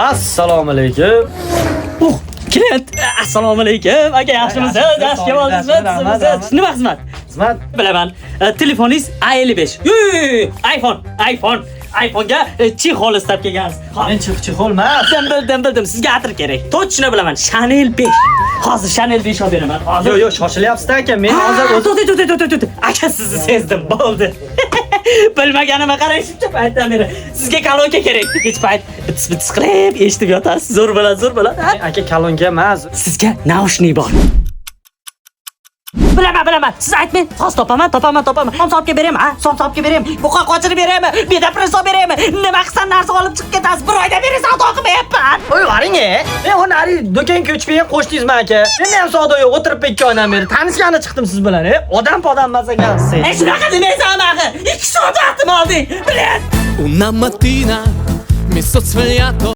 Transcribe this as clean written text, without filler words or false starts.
Assalomu alaykum. Uh, klient. Assalomu alaykum. Aka, yaxshimisiz? Yaxshi kelib oldingizmi? Rahmat, rahmat. Nima xizmat? Xizmat. Bilaman. Telefoningiz A55. Yo'q, yo'q, yo'q, iPhone, iPhone. iPhone'ga чехол istab kelgansiz. Hop. Men чехол emas. Bildim, bildim, bildim. Sizga atir kerak. Точно bilaman. Chanel 5. Hozir Chanel 5 olib beraman. Hozir. Yo'q, yo'q, shoshilyapsiz aka. Men hozir o'zim To'xtang, to'xtang, to'xtang, to'xtang. Aka, sizni sezdim. Bo'ldi. Bilmaganimga qarang, shuncha paytdan beri. Sizga kolonka kerak. Hech payt bitis bitis qilib eshitib yotasiz. Zo'r bo'ladi, zo'r bo'ladi. Ha? Aka, kolonka emas. Sizga наушник bor. Bilaman, bilaman. Siz aytmang. Hozir topaman, topaman, topaman. Somsa olib kelib beraymi, ha? Somsa olib kelib beraymi? Buqa qochirib beraymi? Bedapresso beraymi? Nima qilsam narsa olib chiqib ketasiz. Bir oydan beri savdo qilmayapman. Qo'y varing e. Men uni nari do'kon ko'chib qo'shdingizmi, aka? Menda ham savdo yo'q, o'tirib 2 oydan beri. Tanishgani chiqdim siz bilan, e. Odam podam emas ekansiz. E, shunaqa demaysan axir. 2 soat vaqtim olding. Bilet. Una mattina mi sono svegliato.